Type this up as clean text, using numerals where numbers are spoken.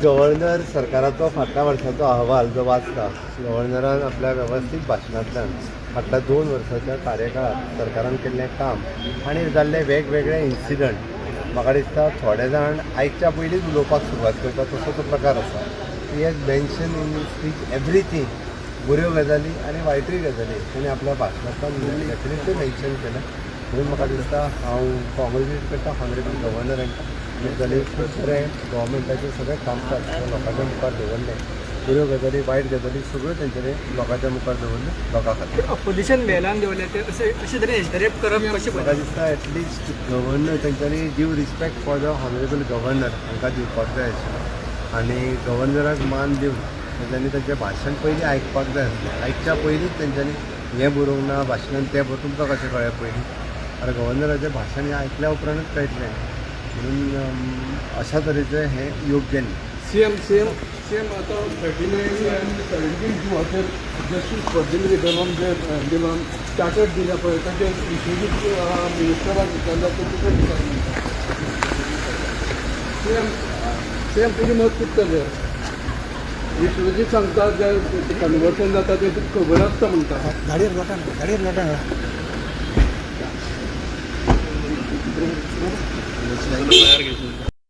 Governor सरकाराचो फाटल्या वर्साचो अहवाल जो वाचता, गव्हर्नरान आपल्या वेवस्थीत भाशणांतल्यान फाटल्या 2 वर्साच्या कार्यकाळात सरकारान केल्लें काम आनी जाल्ले वेगवेगळे इन्सिडंट, म्हाका दिसता थोडे जाण आयकच्या पयलींच उलोवपाक सुरवात करता तसो तो प्रकार आसा. He has mention in speech everything, बऱ्यो गजाली आनी वायटूय गजाली ताणें आपल्या भाशणांतल्यान डेफिनेटली मेन्शन केलें. म्हणून म्हाका दिसता हांव कॉंग्रेच्युलेट करता ऑनरेबल गव्हर्नर हांकां. जाली खूब बरें गव्हर्मेंटाचें सगळें कामकाज लोकांच्या मुखार दवरलें. बऱ्यो गजाली, वायट गजाली सगळ्यो तेंच्यांनी लोकांच्या मुखार दवरल्यो लोकां खातीर. अपोजिशन बेलान दवरलें ते अशें अशें तरेन इंटरप्ट करप कशें? म्हाका दिसता एटलिस्ट गव्हर्नर तेंच्यांनी due respect for the honourable governor हांकां दिवपाक जाय आशिल्लो आनी गव्हर्नराक मान दिवन तेंच्यांनी तांचें भाशण पयलीं आयकपाक जाय आसलें. आयकच्या पयलींच तेंच्यांनी हें बरोवंक ना भाशणान, तें बरोवंक तुमकां कशें कळ्ळें पयलीं? आनी गव्हर्नराचें भाशण हें आयकल्या उपरांतूच कळटलें. म्हणून अशा तरेचें हें योग्य न्ही. सीएम, सीएम, सीएम, आतां 39 आनी 17 जुवाचेर जस्टीस फर्जील रिबेलोन जे दिलां, चार्टर दिल्या पळय, ताचेर विश्वजीत मिनिस्टराक विचारल्यार ते कितें म्हणटा? सीएम, सीएम, तुजें मत कितें ताजेर? विश्वजीत सांगता जे कन्वर्सन जाता तें तुका खबर आसता म्हणटा. गाडयेर लोटान, गाडयेर लोटान.